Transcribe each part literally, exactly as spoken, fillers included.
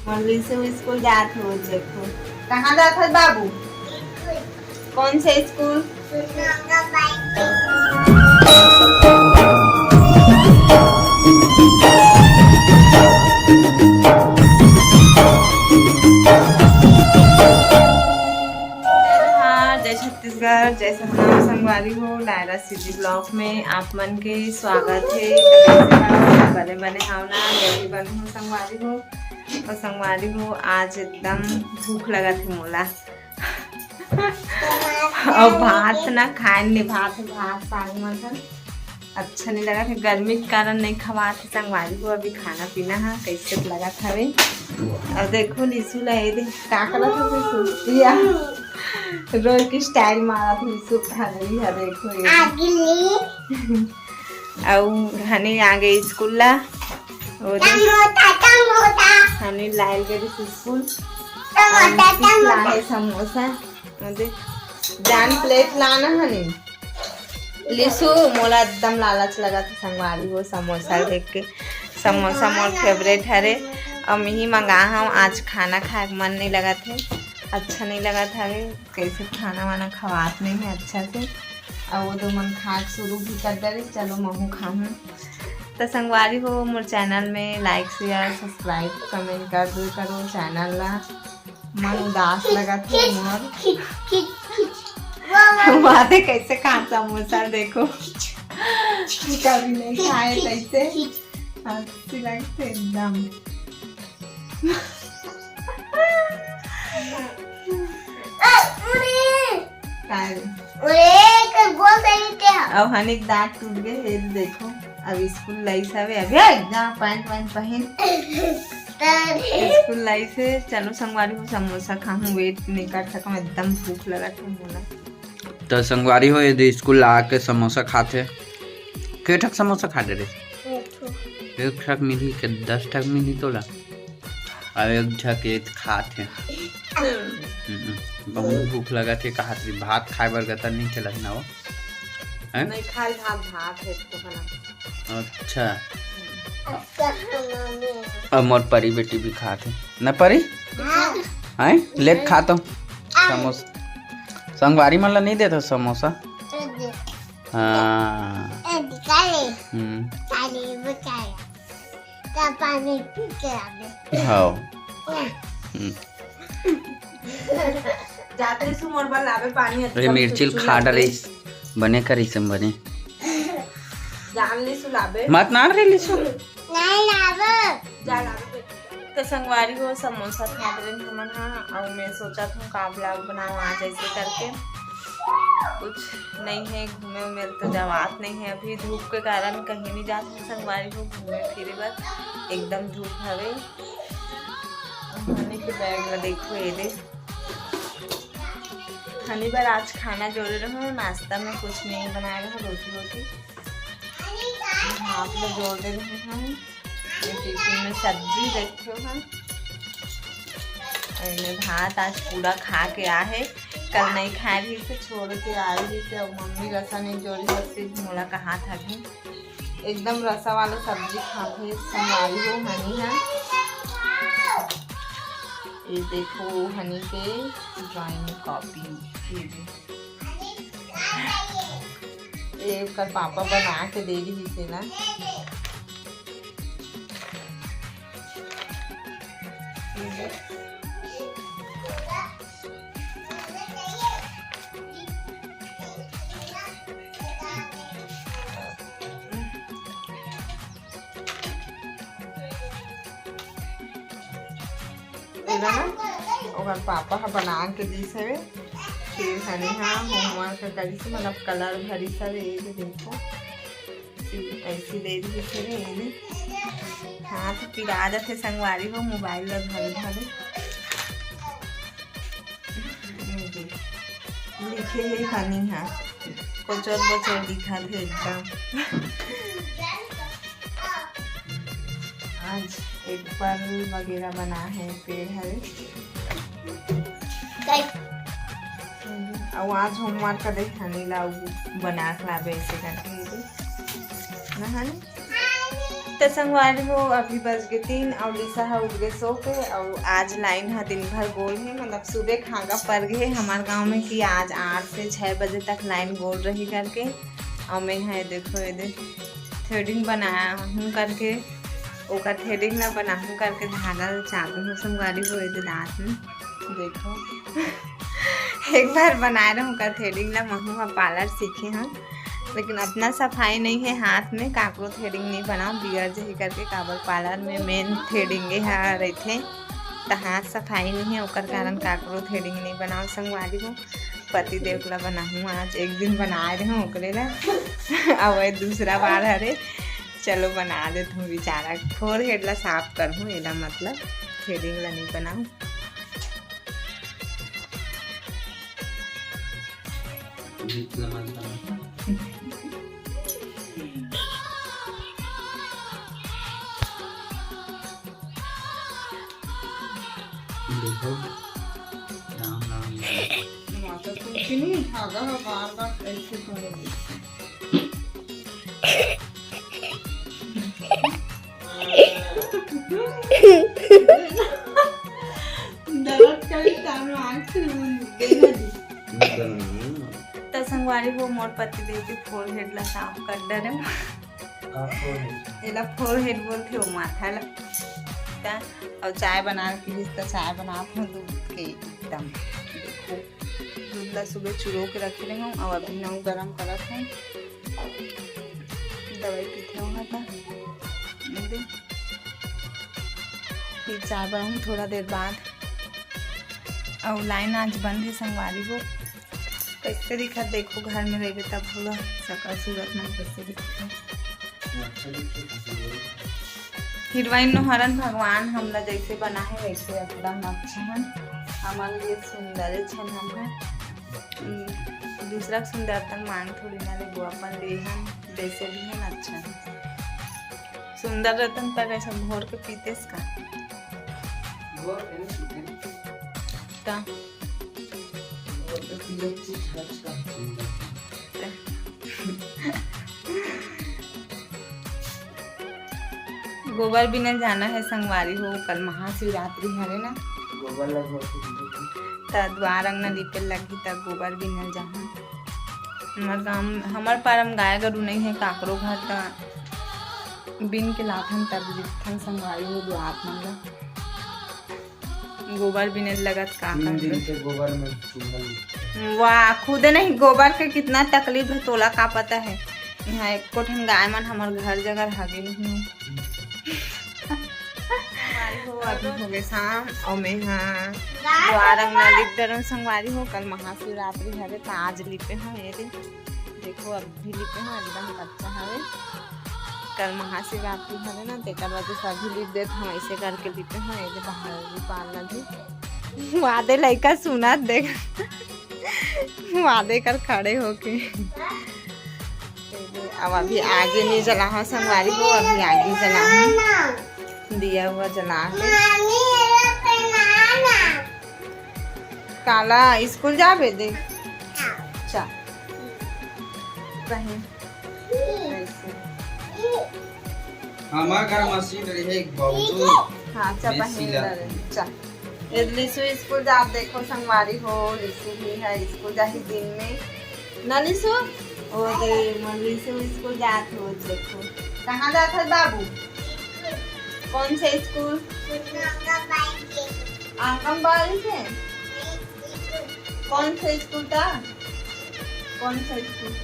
मोर लिसु स्कूल जात हो, देखो। कहाँ जात है बाबू? कौन से स्कूल? हाँ, जय छत्तीसगढ़, जय सतनाम संगवारी हो। डायरा सीधी ब्लॉग में आप मन के स्वागत है। तो कैसे हव? बने बने हव ना? मैं भी बने हूँ संगवारी हो। और संगवारी हो, आज एकदम भूख लगत है मोला। और भात ना खाए नहीं, भात, भात साग मन ह अच्छा नहीं लगत है, गर्मी के कारण नहीं खवात है संगवारी हो। अभी खाना पीना है कैसे लगत हवे। और देखो लिसु ला, ये देख का करत हवे लिसु, या रोज की स्टाइल मारत है लिसु। हाँ, ये है, देखो ये। अगली। अउ हनी आ गई स्कूल ला। वो दे। टमोटा, टमोटा। हनी लाइल गई स्कूल। टमोटा, और कुछ टमोटा। लाए समोसा। वो दे। जान प्लेट लाना हनी। लिसु, मोला एकदम लालच लगत है संगवारी हो समोसा देख के। समोसा मोर फेवरेट हरे। और मिही मंगा हम, आज खाना खाए के मन नहीं लगत है, अच्छा नहीं लगत हवे। कैसे खाना वाना खवात नहीं है अच्छा से। और वो दो मन खा के शुरू भी कर दे रही, चलो महू खाहूँ। तो संगवारी हो, मोर चैनल में लाइक, शेयर, सब्सक्राइब, कमेंट कर दो करो चैनल ला। मन उदास लगत है मोर। खिच, खिच, खिच। वाह, वाह। बातें कैसे खा समोसा, देखो। कभी नहीं खाए कैसे। हंसी लगते एकदम। काय रे? अरे, कर बोल सही क्या? अब हनी के दांत टूट गए है, देखो। अब स्कूल लाइस हवे, अभी आ जा, पैंट वैंट पहन। स्कूल लाइस है, चलो संगवारी हो, समोसा खाहूँ, वेट नहीं कर सकम, एकदम भूख लगत है मोला। तो संगवारी हो, ये दे स्कूल ला के समोसा खाथे। के ठक समोसा खा दे रे? एक ठक मिली के दस ठक मिली तोला? अब एक झक एक खात हे। हम्म, बहुत भूख लगत हे, कहा थी भात खाए बर गता नहीं चलत ना वो। हैं? नहीं खाल भात, भात है तो खाना। अच्छा। अब मोर परी बेटी भी खात हे ना परी? हैं? लेट खा तो समोसा। संगवारी मन ला नहीं देता समोसा? हाँ। हम्म। पानी पी के आवे। हाँ। हम्म। जाते सु मोर बर लावे पानी, अरे मिर्ची खा डरे, बने करी से बने। जान ले सु लावे। मत ना रे लिसु। नहीं लावे। जा लावे। तो संगवारी हो, समोसा खात रहे हमन हा, और मैं सोचा था का ब्लॉग बनाओ आज ऐसे करके। कुछ नहीं है, घूमे उमे तो जवात नहीं है, अभी धूप के कारण कहीं नहीं जात है संगवारी हो घूमे फिरे बर, एकदम धूप हवे। हनी के बैग ला देखो, ये दे। हनी बर आज खाना जोड़े रहो, नाश्ता में कुछ नहीं बनाए रहो, रोटी वोटी। भात ला जोड़ दे रहे हैं। ये टिफिन में सब्जी रखे हैं। और ये भात आज पूरा खा के आ है, कल नहीं खाए रही से छोड़ के आई रही से, अब मम्मी रसा नहीं जोड़ी बस मोला कहा था कि एकदम रसा वाला सब्जी खाथे संगवारी हो हनी है। ये देखो हनी के ड्राइंग कॉपी, ये दे। ये ओकर पापा बना के दे रही थे ना। एला ना ओकर पापा ह बना के दिस हवे। फिर हनी हा होमवर्क करिस, मतलब कलर भरिस हवे। ये जो देखो, ऐसी, ऐसी दे दी फिर ये हाथ पिरा जाथे संगवारी हो, मोबाइल ला धरे धरे। ये देख, लिखे हे हनी हा, कोचर कोचर दिखत हे एकदम। आज एप्पल वगैरह बना है, पेड़ हवे। अउ आज होमवर्क दे हनी ला, उ बना के लाबे ऐसे करके, ये दे। ना हनी? त संगवारी हो, अभी बज गे तीन अउ लिसा ह उठ गे सो के। अउ आज लाइन ह दिन भर गोल हे, मतलब सुबह खांगा पड़ गे हे हमर गांव में कि आज आठ से छह बजे तक लाइन गोल रही करके। अउ मैं ह देखो, ये दे थ्रेडिंग बनाहूं करके, ओकर थ्रेडिंग ला बनाहूं करके धागा चालू हूं संगवारी हो, ये दे दांत में देखो। एक बार बनाए रहूं का थ्रेडिंग ला, महू ह पार्लर सीखे हूं, लेकिन अतना सफाई नहीं है हाथ में, काकरो थ्रेडिंग नहीं बनाओ बिगड़ जही करके, काबर पार्लर में मेन थ्रेडिंग ह रहिथे, त हाथ सफाई नहीं है, ओकर कारण काकरो थ्रेडिंग नहीं बनाओ संगवारी हो। पति देव ला बनाहूं आज, एक दिन बनाए रहूं ओकरे ला, अब ये दूसरा बार हरे, चलो बना देत हूं। बेचारा फोरहेड ला साफ करहूं, एला मतलब थ्रेडिंग ला नहीं बनाऊं। देखो, राम राम। माता तुलसी नहीं, धागा ह बार बार ऐसे करोगे। दर्द करे तानो आँख से मुंह देना दी। त संगवारी हो, मोर पति देव के फोरहेड ला साफ कर डरे। एला फोरहेड बोलथे, वो माथा ला। त अउ चाय बना के, त चाय बनात हूं दूध के एकदम। देखो, दूध ला सुबह चुरो के रखे रहे हूं, अउ अभी नऊ गरम करत हूं। दवाई पीथे हूं त, फिर चाय बनाऊं थोड़ा देर बाद। अउ लाइन आज बंद है संगवारी हो। कैसे दिखत देखो, घर में रहिबे तब बोला, सकल सूरत मन कैसे दिखत है। हिरवाइन नोहरन भगवान हमला जैसे बना है वैसे एकदम अच्छा है। हमन लिए सुंदर छन हम है। उम, दूसरा के सुंदरता मांग थोड़ी ना लेबो, अपन लेहन जैसे भी है अच्छा है। सुंदर रतन तक ऐसा घोर के पीतेस का? ता गोबर बिनल जाना है संगवारी हो, कल महाशिवरात्रि हरे ना। गोबर लगवा के दीजिए। त दुआर अंगना लिपे लगही त गोबर बिनल जाहूं। हमर गांव, हमर पारम गाय गरु नहीं है काकरो घर, त बिन के लाथन तब लिपथन संगवारी हो दुआर मन ला। गोबर बिने लगत का तीन दिन करबे। के गोबर में चूल्हा लिपथे। वाह, खुदे नहीं गोबर के कितना तकलीफ है, तोला का पता है। यहाँ एको ठन गाय मन हमर घर जगह हगे नहीं। संगवारी हो, अभी हो गए शाम और मैं यहाँ दुआर अंगना लिप डरन संगवारी हो। कल महाशिवरात्रि हरे त आज लिपे हूँ ये दिन। देखो, अभी लिपे हूँ, एकदम कच्चा हवे। कल महाशिवरात्रि हवे ना, तेकर वजह से अभी लिप देत हूँ, ऐसे करके लिपे हूँ। ये दे बाहर भी पार्लर भी। वादे लइका सुनत देख। वादे कर खड़े होके। ये दे, अब अभी आगे नहीं जला हूँ संगवारी हो, अभी आगे जला हूँ। दिया हुआ जला के। काला स्कूल जाबे दे। चल। कहीं। ऐसे। हमार घर मशीन रही है एक बहुत। हाँ, चल, मैं पहन सिला। ले, चल। ये लिसु स्कूल जात देखो संगवारी हो, लिसु भी है, स्कूल जाही दिन में। ना लिसु? ओ दे, मन लिसु स्कूल जात हो, देखो। कहाँ जात है बाबू? कौन से स्कूल? आंगनबाड़ी से? कौन से स्कूल था? कौन से स्कूल?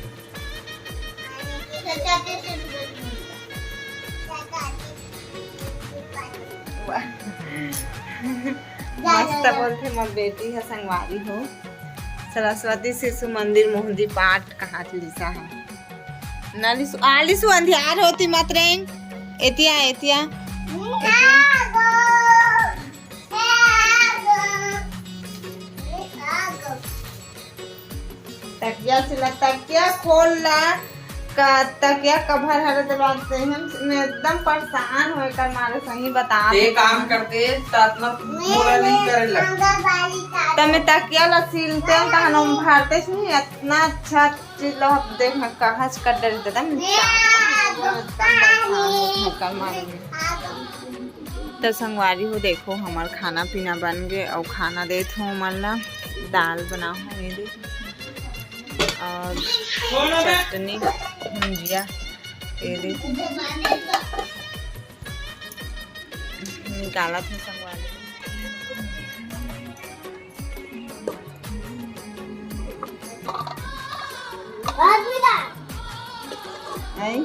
वाह। मस्त बोलथे मोर बेटी ह संगवारी हो। सरस्वती शिशु मंदिर मोहदी पाठ कहात लिसा ह। ना लिसु, आ लिसु अंधियार होती मत रेंग। एतिया, एतिया। एतिया। तकिया से ला, तकिया खोल ला, का तकिया कवर हरे ते बात से हम मैं एकदम परेशान होए कर मारे सही बता ते काम करते त अतना बोला नहीं करे लग। त मैं तकिया ला सिलते हैं, तहन हम भरते नहीं, इतना अच्छा चीज ला देख ना, कहाँ से कर डर देता मैं। त संगवारी हो, देखो, हमर खाना पीना बन गे अउ खाना देत हो मन ला। दाल बना हो, ये दे, और चटनी, भुंजिया, ये दे, निकालत हो संगवारी। हैं?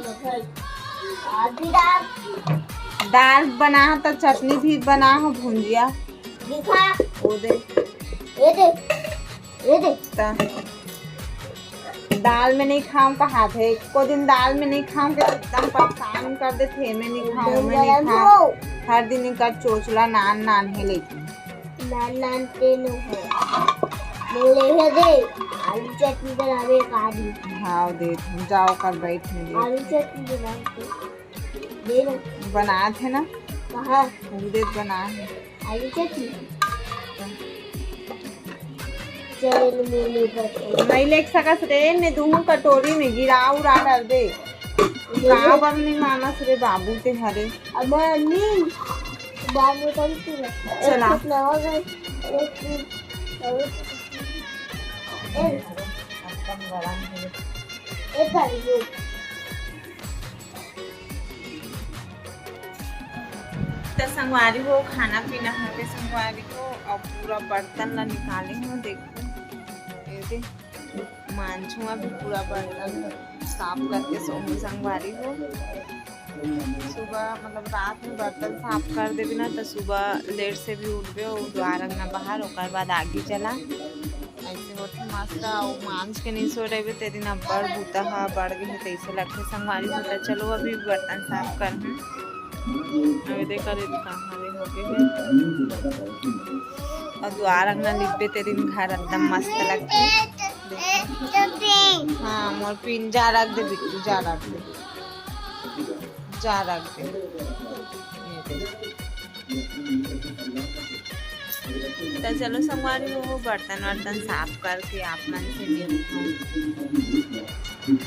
दाल बना हो त चटनी भी बना हो, भुंजिया। दिखा। वो दे। ये दे। ये दे। त दाल में नहीं खाऊं कहा थे, एको दिन दाल में नहीं खाऊं के एकदम परेशान कर देथे, मैं नहीं खाऊं, मैं नहीं खाऊं। हर दिन इनका चोचला नान नान है लेकिन। नान नान तेनो है। ले हे दे, आलू चटनी बनावे एक आदमी। हाँ, दे, जाओ कर बैठ में दे। आलू चटनी बनावे। दे ना। बनात है ना? कहाँ? उदे बना है। आलू चटनी। चलो, मैं नहीं करती। नहीं ले सकस रे, मैं दूहूं कटोरी में गिरा उरा डाल दे। का बर नहीं मानस रे बाबू ते हरे। अब नहीं, बाबू तुम क्यों? चला। एक कितना हो गए? एक, एक, एक, एक, एक, त संगवारी हो, खाना पीना होगे संगवारी हो, अब पूरा बर्तन ला निकाले हो। देखो, ये दे, मांझू अभी पूरा बर्तन साफ करके सोहूं संगवारी हो। सुबह, मतलब, रात में बर्तन साफ कर देबे ना, त सुबह लेट से भी उठबे, अउ दुआर अंगना बाहर, ओकर बाद आगी जला। ऐसे होथे मस्त, अउ मांझ के नहीं सो रहिबे, ते दिन अब्बड़ बूता ह बढ़ गे हे, तैसे लगथे संगवारी हो। त चलो, अभी बर्तन साफ कर हूँ। अभी देख, अरे कहाँ रे हो गए हे। अउ दुआर अंगना लिपबे, ते दिन घर एकदम मस्त लगथे। हाँ, मोर पिन जा रख दे बिट्टू, जा रख दे, जा रख दे। त चलो संगवारी हो, बर्तन वर्तन साफ करके आप मन से मिलत हूँ।